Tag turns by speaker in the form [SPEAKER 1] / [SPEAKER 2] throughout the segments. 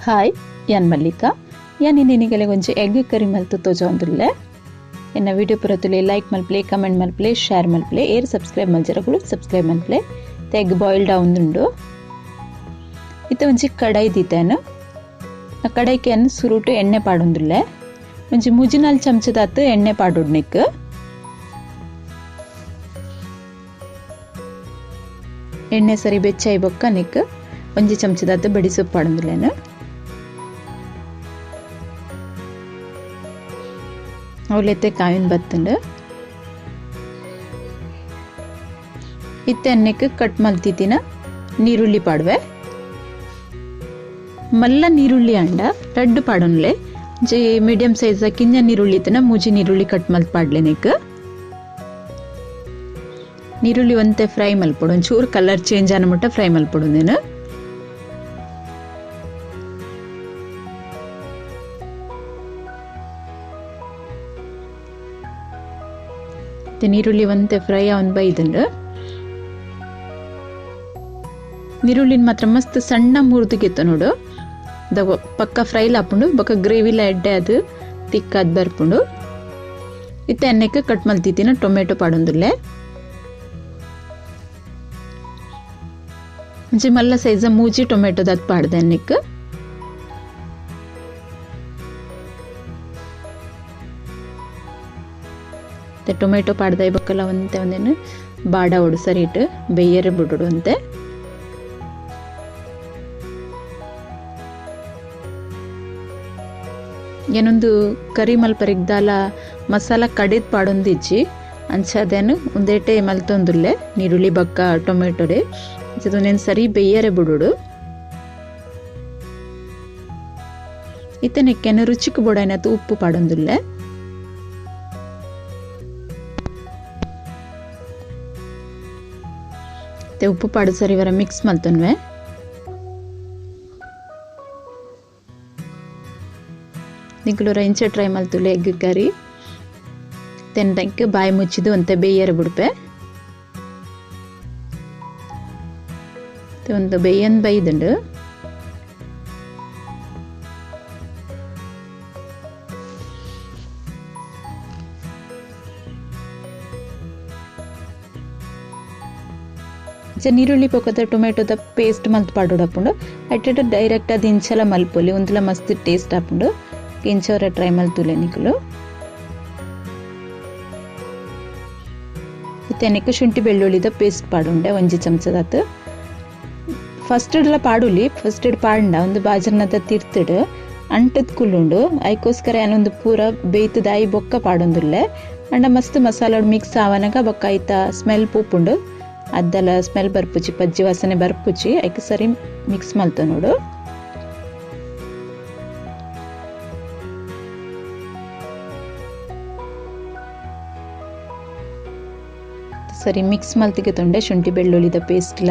[SPEAKER 1] Hi, ಯಾನ್ ಮಲ್ಲಿಕಾ. ಯಾನ್ ನಿನಗೆಲ್ಲ ಒಂಜಿ ಎಗ್ ಕರಿ ಮಲ್ತು ತೋಜೊಂದುಲ್ಲೆ. ಎನ್ನ ವಿಡಿಯೋ ಪುರತುಲೆ ಲೈಕ್ ಮಲ್ಪ್ಲೆ, ಕಮೆಂಟ್ ಮಲ್ಪ್ಲೆ, ಶೇರ್ ಮಲ್ಪ್ಲೆ, ಏರ್ ಸಬ್ಸ್ಕ್ರೈಬ್ ಮಲ್ಜರಗುಳು ಸಬ್ಸ್ಕ್ರೈಬ್ ಮಲ್ಪ್ಲೆ. ಎಗ್ ಬಾಯ್ಲ್ಡ್ ಆವೊಂದುಂಡು. ಇತ್ತೆ ಒಂಜಿ ಕಡಾಯಿ ದೀತೇನು. ಆ ಕಡಾಯಿಗೆ ಅನ್ನು ಸುರುಟು ಎಣ್ಣೆ ಪಾಡೊಂದುಲ್ಲೆ. ಒಂಜಿ ಮೂಜಿನಾಲ್ ಚಮಚದಾತ್ ಎಣ್ಣೆ ಪಾಡೊಡ್ನಿಕ್. ಎಣ್ಣೆ ಸರಿ ಬೆಚ್ಚಾಯಿ ಬೊಕ್ಕ ನಿಕ್ ಒಂಜಿ ಚಮಚದಾತ್ ಬಡಿ ಸೊಪ್ಪು ಪಾಡೊಂದುಲ್ಲೆನು. ಅವಲೆತ್ತೆ ಕಾಯಿನ್ ಬತ್ತುಂಡು. ಇತ್ತೆ ಅನ್ನಕ್ಕೆ ಕಟ್ ಮಲ್ತಿತ್ತಿನ ನೀರುಳ್ಳಿ ಪಾಡುವೆ. ಮಲ್ಲ ನೀರುಳ್ಳಿ ಅಂಡ ರಡ್ಡು ಪಾಡೊನ್ಲೆ. ಒಂಜಿ ಮೀಡಿಯಂ ಸೈಜ್ ಕಿಂಜ ನೀರುಳ್ಳಿ ಇತ್ತನ ಮೂಜಿ ನೀರುಳ್ಳಿ ಕಟ್ ಮಲ್ತ್ ಪಾಡ್ಲೆ ನಿಕ್. ನೀರುಳ್ಳಿ ಒಂತೆ ಫ್ರೈ ಮಲ್ಪೊಡು, ಒಂಚೂರು ಕಲರ್ ಚೇಂಜ್ ಆನ ಮುಟ್ಟ ಫ್ರೈ ಮಲ್ಪೊಡು ನೇನು. ನೀರುಳ್ಳಿ ಒಂತೆ ಫ್ರೈ ಅವನ್ ಬೈದುಂಡು. ನೀರುಳ್ಳಿನ ಮಾತ್ರ ಮಸ್ತ್ ಸಣ್ಣ ಮುರಿದುಗೆತ್ತ ನೋಡು. ಪಕ್ಕ ಫ್ರೈ ಲಾಪುಂಡು, ಬೊಕ್ಕ ಗ್ರೇವಿಲ ಎಡ್ಡೆ ಅದು ತಿಕ್ಕಾದ್ ಬರ್ಪುಂಡು. ಇತ್ತೆ ಅನ್ನಕ್ಕೆ ಕಟ್ ಮಲ್ತಿತ್ತಿನ ಟೊಮೆಟೊ ಪಾಡೊಂದುಲ್ಲೆ. ಒಂಜಿ ಮಲ್ಲ ಸೈಜ್ ಮೂಜಿ ಟೊಮೆಟೊದಾತ್ ಪಾಡ್ದೆ ಅನ್ನಕ್ಕೆ. ಟೊಮೆಟೊ ಪಾಡ್ದ ಬೊಕ್ಕಲ ಒಂತೆ ಒಂದೇನು ಬಾಡ ಓಡು ಸರಿ ಇಟ್ಟು ಬೇಯರೆ ಬಿಡೋಡು ಅಂತೆ. ಏನೊಂದು ಕರಿ ಮಲ್ಪರಿಗ್ದಾಲ ಮಸಾಲ ಕಡಿದ್ ಪಾಡೊಂದಿಜ್ಜಿ ಅಂಚದೇನು ಒಂದೇಟೆ ಮಲ್ತೊಂದುಲ್ಲೆ ನೀರುಳ್ಳಿ ಬೊಕ್ಕ ಟೊಮೆಟೊಡೆ. ಒಂದೇನು ಸರಿ ಬೇಯರೆ ಬಿಡೋಡು. ಇತ್ತನೆಕ್ಕೆನು ರುಚಿಕ್ ಬೋಡೈನತು ಉಪ್ಪು ಪಾಡೊಂದುಲ್ಲೆ. ಉಪ್ಪು ಪಾಡು ಸರಿ ವರ ಮಿಕ್ಸ್ ಮಲ್ತೊನ್ವೆ. ನಿಕುಲೂರ ಇಂಚ ಟ್ರೈ ಮಲ್ತುಲೆ ಎಗ್ ಕರಿ. ತೆಂಡಕ್ಕೆ ಬಾಯಿ ಮುಚ್ಚಿದು ಒಂತೆ ಬೇಯರ ಬಿಡ್ಪೆ. ಒಂದು ಬೇಯನ್ ಬೈದುಂಡು. ನೀರುಳ್ಳಿ ಪೊಕ್ಕದ ಟೊಮೆಟೊದ ಪೇಸ್ಟ್ ಮಲ್ತ್ ಪಾಡೊಡಪ್ಪುಂಡು. ಅಟ್ಟೆಡ್ ಡೈರೆಕ್ಟ್ ಅದು ಇಂಚಲ ಮಲ್ಪೊಲಿ, ಒಂದುಲ ಮಸ್ತ್ ಟೇಸ್ಟ್ ಆಪುಂಡು. ಇಂಚವರ ಟ್ರೈ ಮಲ್ತುಲೆ ನಿಕುಲು. ಇತ್ತೆ ಶುಂಠಿ ಬೆಳ್ಳುಳ್ಳಿದ ಪೇಸ್ಟ್ ಪಾಡುಂಡೆ ಒಂಜಿ ಚಮಚದಾತ್. ಫಸ್ಟ್ ಇಡ್ಲ ಪಾಡುಲಿ, ಫಸ್ಟ್ ಇಡ್ ಪಾಂಡ ಒಂದು ಬಾಜರ್ನದ ತಿರ್ತುಡು ಅಂಟದ್ ಕುಲ್ಲುಂಡು. ಐಕೋಸ್ಕರ ಏನೊಂದು ಪೂರ ಬೇಯ್ತದಾಯಿ ಬೊಕ್ಕ ಪಾಡೊಂದುಲ್ಲೆ. ಅಂಡ ಮಸ್ತ್ ಮಸಾಲ ಮಿಕ್ಸ್ ಆವನಗ ಬೊಕ್ಕ ಐತ ಸ್ಮೆಲ್ ಪೂಪುಂಡು. ಅದ್ದಲ ಸ್ಮೆಲ್ ಬರ್ಪುಚಿ, ಪಜ್ಜಿ ವಾಸನೆ ಬರ್ಪುಚಿ. ಐಕ್ ಸರಿ ಮಿಕ್ಸ್ ಮಲ್ತ ನೋಡು. ಸರಿ ಮಿಕ್ಸ್ ಮಲ್ತಿಗೆ ತೊಂಡೆ ಶುಂಠಿ ಬೆಳ್ಳುಳ್ಳಿದ ಪೇಸ್ಟ್ಲ.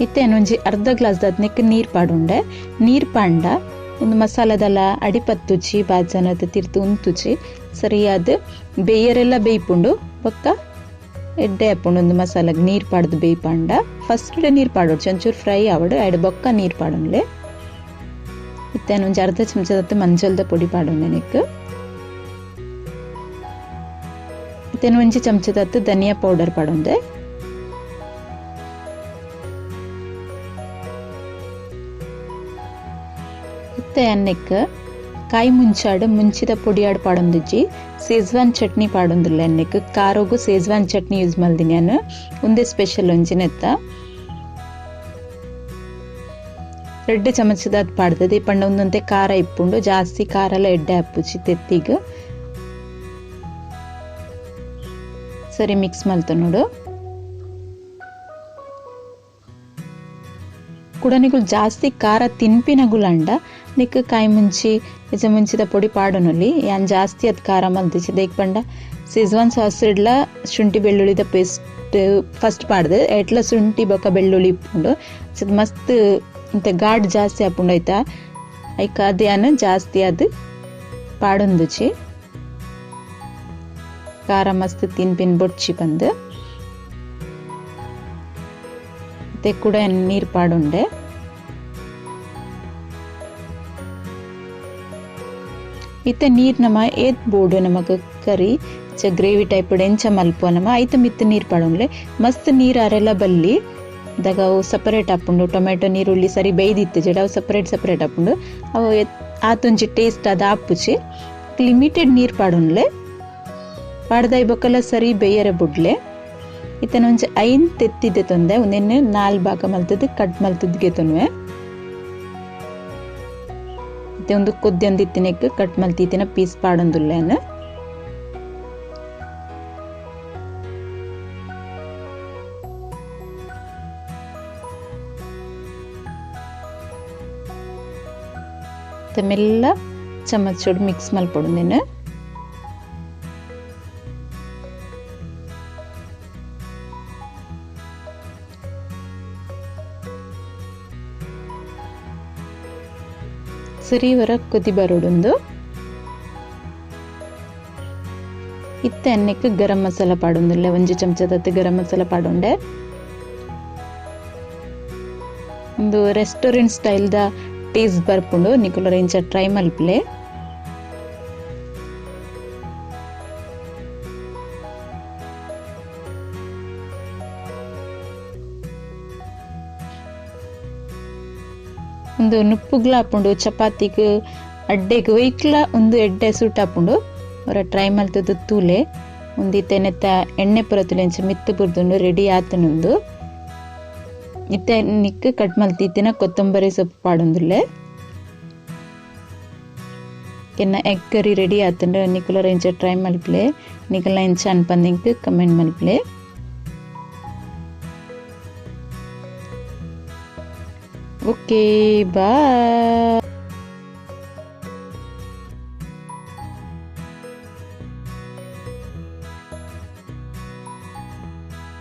[SPEAKER 1] ಇತ್ತೆ ಒಂಜಿ ಅರ್ಧ ಗ್ಲಾಸ್ ದಾತ್ನೆಕ್ ನೀರ್ ಪಾಡುಂಡೆ. ನೀರ್ ಪಾಂಡ ಒಂದು ಮಸಾಲದಲ್ಲ ಅಡಿಪತ್ತುಚಿ ಬಾಜನದ ತಿರ್ತು ಉಂತುಚಿ ಸರಿಯಾದ ಬೇಯರೆಲ್ಲ ಬೇಯ್ಪುಂಡು. ಬೊಕ್ಕ ಎಡ್ಡೆ ಆಪುಂಡು ಒಂದು ಮಸಾಲಾಗ ನೀರು ಪಾಡ್ದು ಬೇಯ್ಪಾಂಡ. ಫಸ್ಟ್ ನೀರು ಪಾಡೋಡು, ಒಂಚೂರು ಫ್ರೈ ಆವಡು ಎಡ್ ಬೊಕ್ಕ ನೀರು ಪಾಡೊನ್ಲೆ. ಇತ್ತೆ ಒಂಜಿ ಅರ್ಧ ಚಮಚದತ್ತು ಮಂಜಲ್ದ ಪೊಡಿ ಪಾಡೊಂಡೆ ನೆಕ್. ಇತ್ತೆ ಒಂಜಿ ಚಮಚದತ್ತು ಧನಿಯಾ ಪೌಡರ್ ಪಾಡೊಂಡೆ. ಅನ್ನಕ್ಕೆ ಕಾಯಿ ಮುಂಚಾಡು ಮುಂಚಿದ ಪೊಡಿಯಾಡು ಪಾಡೊಂದಿಜ್ಜಿ. ಸೇಜ್ವಾನ್ ಚಟ್ನಿ ಪಾಡೊಂದುಲ್ಲ ಅನ್ನಕ್ಕೆ. ಖಾರೋಗು ಸೇಜ್ವಾನ್ ಚಟ್ನಿ ಯೂಸ್ ಮಲ್ದಿನಿ ನಾನು. ಒಂದೇ ಸ್ಪೆಷಲ್ ಒಂಜಿನೆತ್ತ ರೆಡ್ಡು ಚಮಚದಾದ್ ಪಾಡ್ದದೆ. ಪಂಡ ಒಂದೊಂತೆ ಖಾರ ಇಪ್ಪುಂಡು, ಜಾಸ್ತಿ ಖಾರ ಎಲ್ಲ ಎಡ್ಡೆ ಅಪ್ಪುಚಿ ತೆತ್ತಿಗ್. ಸರಿ ಮಿಕ್ಸ್ ಮಲ್ತ ನೋಡು. ಕೂಡ ಜಾಸ್ತಿ ಖಾರ ತಿನ್ಪಿನಗುಲಂಡ ನಿಕ್ ಕಾಯಿ ಮುಂಚಿ ಇಜ ಮುಂಚಿದ ಪೊಡಿ ಪಾಡೊನೊಲಿ. ಯಾನ್ ಜಾಸ್ತಿ ಅದು ಖಾರ ಮಲ್ತಿಚಿ ದೇಕ್ ಪಂಡ ಸಿಜ್ವಾನ್ ಸಾಸ್ ಇಡ್ಲ ಶುಂಠಿ ಬೆಳ್ಳುಳ್ಳಿದ ಪೇಸ್ಟ್ ಫಸ್ಟ್ ಪಾಡ್ದೆ. ಎಟ್ಲ ಶುಂಠಿ ಬೊಕ್ಕ ಬೆಳ್ಳುಳ್ಳಿ ಇಪ್ಪುಂಡು ಮಸ್ತ್ ಇಂತ ಘಾಟ್ ಜಾಸ್ತಿ ಆಪುಂಡು ಆಯ್ತಾ. ಐಕ ಅದು ಯಾನ್ ಜಾಸ್ತಿ ಅದು ಪಾಡೊಂದುಚಿ. ಖಾರ ಮಸ್ತ್ ತಿನ್ಪಿನ್ ಬೊಡ್ಚಿ ಬಂದು. ಕೂಡ ನೀರು ಪಾಡುಂಡೆ. ಇತ್ತೆ ನೀರು ನಮ್ಮ ಏತ್ ಬೋಡು ನಮಕ್ ಕರಿ ಚ ಗ್ರೇವಿ ಟೈಪ್ ಎಂಚ ಮಲ್ಪ ನಮ್ಮ ಐತ ಮಿತ್ತ ನೀರು ಪಾಡುಂಡ್ಲೆ. ಮಸ್ತ್ ನೀರು ಅರೆಲ್ಲ ಬಲ್ಲಿ ದಾಗ ಅವು ಸಪರೇಟ್ ಆಪುಂಡು. ಟೊಮೆಟೊ ನೀರುಳ್ಳಿ ಸರಿ ಬೇಯ್ದಿತ್ತು ಜಡ ಅವು ಸಪರೇಟ್ ಸಪರೇಟ್ ಆಪುಂಡು. ಅವು ಆತೊಂಜಿ ಟೇಸ್ಟ್ ಅದು ಆಪುಚಿ. ಲಿಮಿಟೆಡ್ ನೀರು ಪಾಡುಂಡ್ಲೆ. ಪಾಡ್ದಾಯಿ ಬೊಕ್ಕಲ ಸರಿ ಬೇಯರೆ ಬುಡ್ಲೆ. ಇತ್ತನ ಒಂಜಿ 5 ತೆತ್ತಿದ್ದೆ ತೊಂದೆ ಒಂದೆನ್ನೆ 4 ಭಾಗ ಮಲ್ತದ್ದು ಕಟ್ ಮಲ್ತದ್ಗೆ ತೊನ್ವೆ. ಇತ್ತೆ ಒಂದು ಕೊದ್ದೆ ಇತ್ತಿನಕ್ಕೆ ಕಟ್ ಮಲ್ತಿತ್ತಿನ ಪೀಸ್ ಪಾಡೊಂದುಲ್ಲೇನ. ಮೆಲ್ಲ ಚಮಚೋಡು ಮಿಕ್ಸ್ ಮಲ್ಪೊಡು. ಸರಿ ವರ ಕೊದಿ ಬರೋಡುಂದು. ಇತ್ತೆ ಅನ್ನಕ್ಕೆ ಗರಂ ಮಸಾಲ ಪಾಡೊಂದಿಲ್ಲ. 1 ಚಮಚದತ್ತು ಗರಂ ಮಸಾಲ ಪಾಡೊಂಡೆ. ಒಂದು ರೆಸ್ಟೋರೆಂಟ್ ಸ್ಟೈಲ್ದ ಟೇಸ್ಟ್ ಬರ್ಪುಂಡು. ನಿಕುಲರ ಇಂಚ ಟ್ರೈ ಮಲ್ಪಲೆ. ಒಂದು ನುಪ್ಪುಗ್ಲ ಆಪುಂಡು, ಚಪಾತಿಗ್ ಅಡ್ಡೆಗ್ ಒಯ್ಕ್ಲ ಒಂದು ಎಡ್ಡೆ ಸೂಟ್ ಆಪುಂಡು. ಅವರ ಟ್ರೈ ಮಲ್ತದ್ದು ತೂಲೆ. ಒಂದು ಇತ್ತೆ ಎಣ್ಣೆ ಪುರ ತುಲೆ ಇಂಚ ಮಿತ್ತು ಬುರ್ದುಂಡು ರೆಡಿ ಆತನುಂದು. ಇತ್ತೆ ನಿಕ್ ಕಟ್ ಮಲ್ತಿತ್ತಿನ ಕೊತ್ತಂಬರಿ ಸೊಪ್ಪು ಪಾಡೊಂದುಲ್ಲೆ. ಎನ್ನ ಎಗ್ ಕರಿ ರೆಡಿ ಆತಂಡು. ನಿಕುಲರ ಇಂಚ ಟ್ರೈ ಮಲ್ಪಲೆ. ನಿಕುಲ ಇಂಚ ಅನ್ಪಂದಿಂಕ್ ಕಮೆಂಟ್ ಮಲ್ಪಲೆ. Okay, bye.